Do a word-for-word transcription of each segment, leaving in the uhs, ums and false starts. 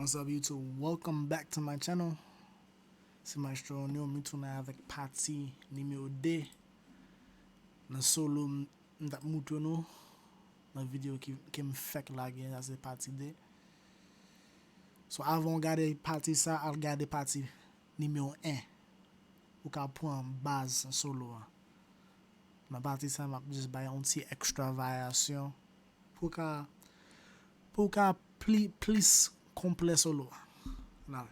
What's up YouTube? Welcome back to my channel. Se Maestro Onyo, m retounen avèk pati nimewo de nan solo m, m t ap moutre nou nan videyo ki, ke m fèk lage, sa se pati de. So, avan w gade pati sa, al gade pati nimewo en. Ou ka pran baz solo a. Nan pati sa, m ap jis bay yon ti ekstra varyasyon pou w ka, pou w ka pli, plis konplè solo a. Ann ale.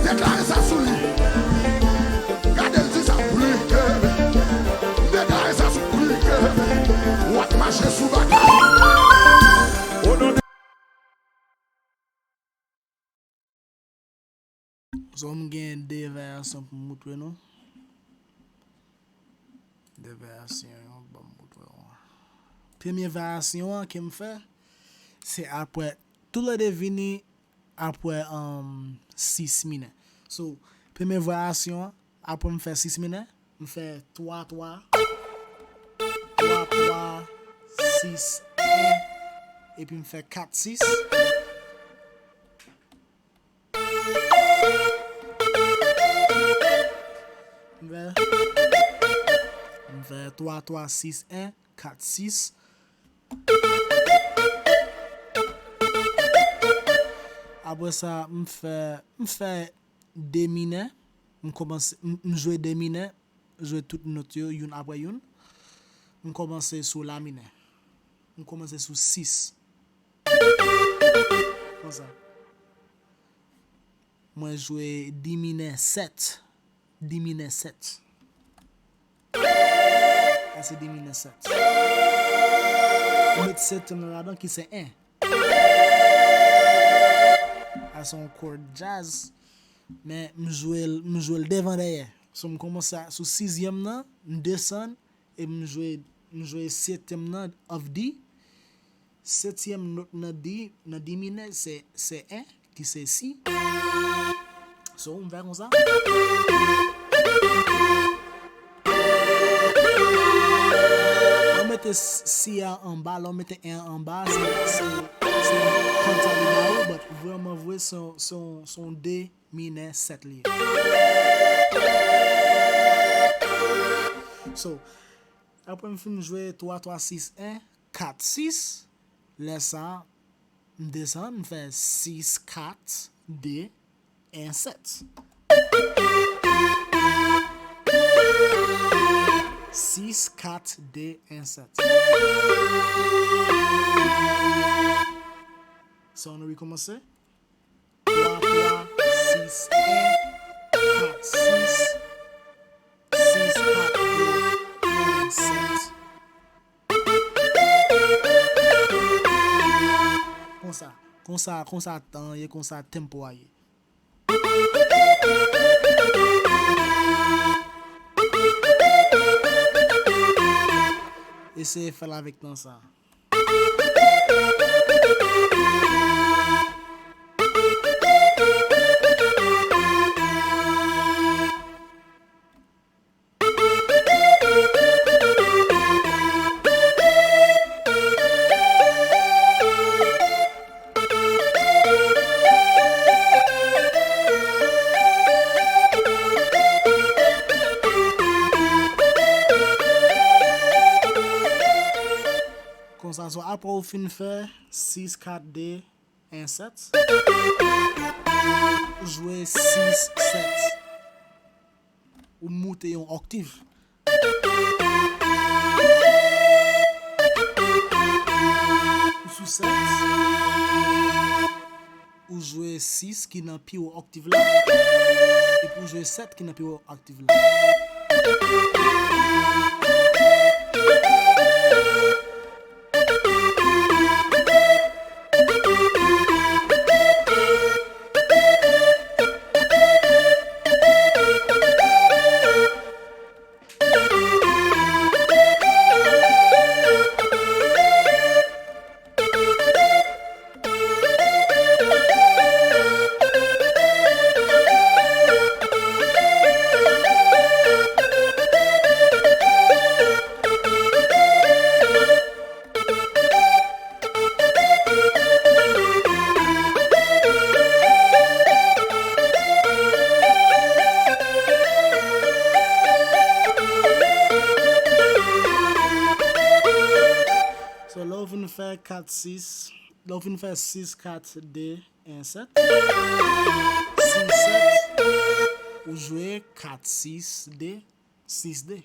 Deklare sa sou li. Gade l di sa pli ke. Deklare sa sou pli ke. W ap mache sou bagay. O non de So, m gen de varyasyon pou m moutre nou. De varyasyon yo, ban m moutre nou. Premye varyasyon an ke m fè, se apre, toulède vini apre, um, sis minè. So, premye varyasyon an, apre m fè sis minè, m fè twa twa, twa twa, sis en, epi m fè kat sis. M fè, m fè twa twa sis en, kat sis. Apre sa, m fè, m fè de minè. M kòmanse, m, m jwe de minè, jwe tout nòt yo, youn apre youn. M kòmanse sou la minè. M kòmanse sou sis. Konsa. Mwen jwe di minè sèt. Di minè sèt. Sa se di minè sèt. Ou met setyèm nan ladan ki se en. Sa se yon chord jazz. Men m jwe l, m jwe l devan dèyè. So, m kòmanse sou sizyèm nan, m desann, e m jwe, m jwe setyèm nan of D. Setyèm nòt nan D, nan D minè, se, se en, ki se si. So, m fè konsa. Lè w mete si a anba, lè w mete en an anba, se, se, se kòd sa li ba ou, but vrèman vre, se yon, se yon, se yon de minè sèt li ye. So, apre m fin jwe twa twa sis en, kat sis, lè sa, m desann, m fè sis kat de en sèt. Sis kat de en sèt. So, nou rekòmanse. Twa twa sis en, kat sis, sis Konsa, konsa tan ye, konsa tempo a ye. Eseye fè l avèk tan sa. Konsa, so, apre w fin fè sis, kat, de, en, sèt, ou jwe sis, sèt. Ou moute yon oktiv. Ou sou sèt. Ou jwe sis ki nan pi wo oktiv la. Epi ou jwe sèt ki nan pi wo oktiv la. So, lè w fin fè kat, sis, lè w fin fè sis, kat, de, en, sèt, sis, sèt, ou jwe kat, sis, de, sis, de.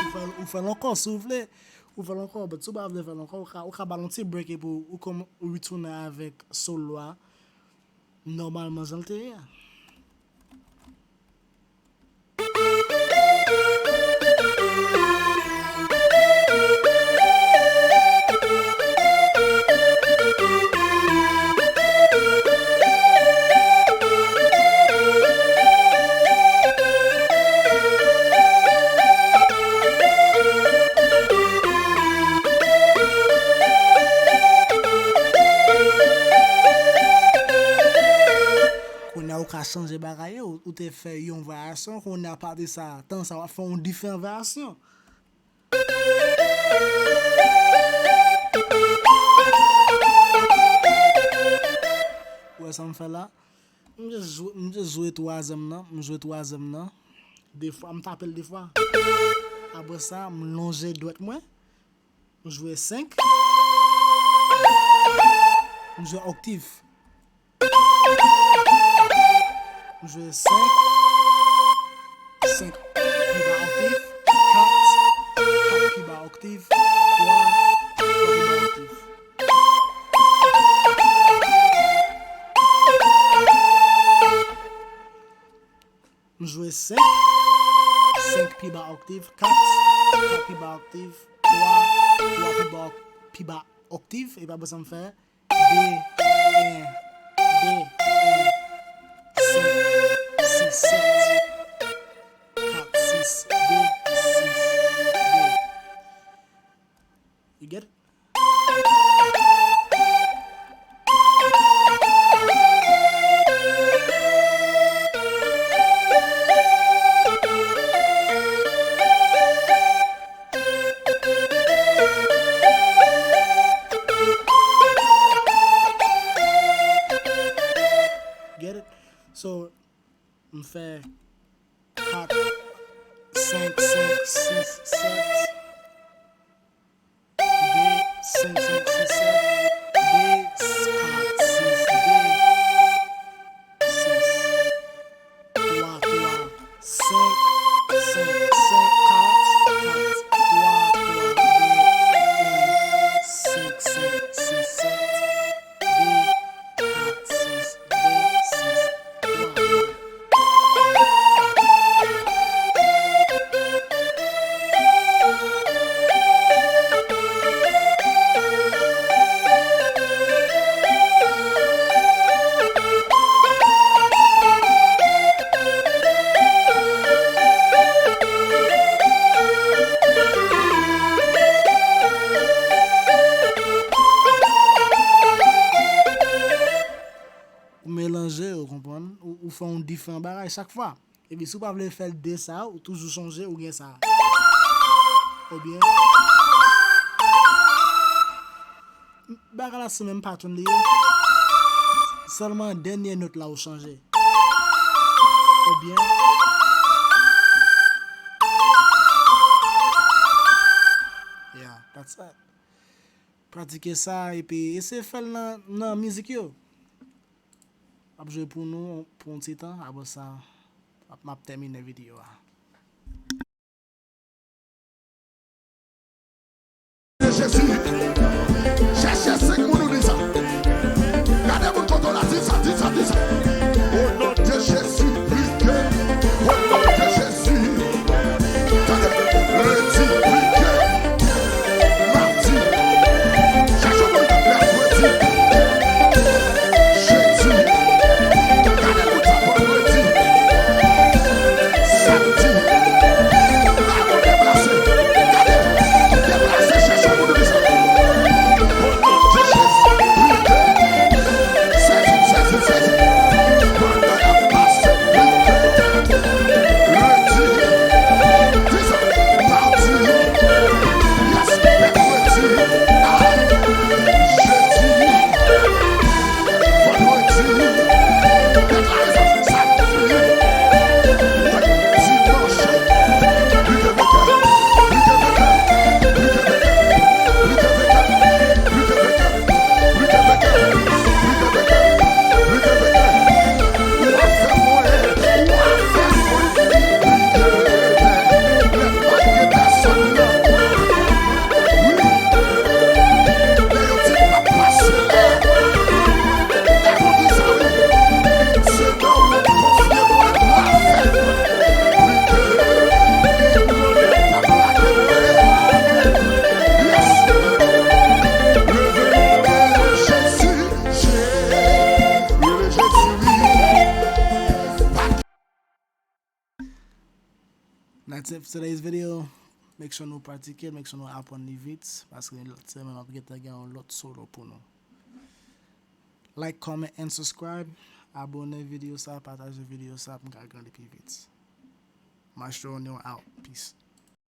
Ou fè, ou fè l ankò, si w vle. Ou fè l ankò, but si w pa vle fè l ankò, ou ka, ou ka ba l yon ti break epi w, ou kòm, ou retounen avèk solo a. Nòmalman, jan l te ye a. Kounye a ou ka chanje bagay yo, ou te fè yon varyasyon, kounye a pati sa, tan sa w ap fè yon diferan varyasyon. Ou wè sa m fè la? M just jwe, m just jwe twazyèm nan, m jwe twazyèm nan. De fwa, m tape l de fwa. Apre sa, m lonje dwèt mwen. M jwe senk. M jwe oktiv. M jwe senk. Senk pi ba oktiv. Kat. Kat pi ba oktiv. Twa. Twa pi ba oktiv. M jwe senk, senk pi ba oktiv, kat, kat pi ba oktiv, twa, twa pi ba, pi ba oktiv, epi apre sa m fè de, en, de, en, senk, sis, sèt, kat, sis, de, sis, de. You get it? Get it? So, m fè kat, senk, senk, sis, sèt, de, senk, senk, sis, fè yon diferan bagay chak fwa. Epi si w pa vle fè l de sa, ou toujou sonje ou gen sa. Oubyen, bagay la se menm pattern li ye. Sèlman dènye nòt la ou chanje. Oubyen, yeah, that's that. Pratike sa epi eseye fè l nan, nan mizik yo. M ap jwe pou nou pou yon ti tan, apre sa, m ap, m ap tèmine videyo a. Jezi, chèche senk moun ou di sa. Gade moun kote w la, di sa, di sa, di sa. O non de Jezi, brike. O non de Jezi. Tande, lendi, brike. Madi, chèche moun, mèkredi, jedi, gade moun sa, vandredi, samdi, bay moun deplase, gade, deplase, chèche moun, di sa. O non de Jezi, brike. Sezi, sezi, sezi. Pandan y ap pase, brike. Lendi, di sa, madi, yes, mèkredi, ah, jedi, vandredi, deklare sa, samdi, wi, dimanch, brike, brike, brike, brike, brike, brike, brike, brike, brike, brike, brike, brike. That's it for today's video. Make sure nou pratike, make sure nou aprann li vit, paske lòt semèn m ap gentan gen yon lòt solo pou nou. Like, comment and subscribe. Abone videyo sa, pataje videyo sa pou m ka grandi pi vit. Maestro Neo out. Peace.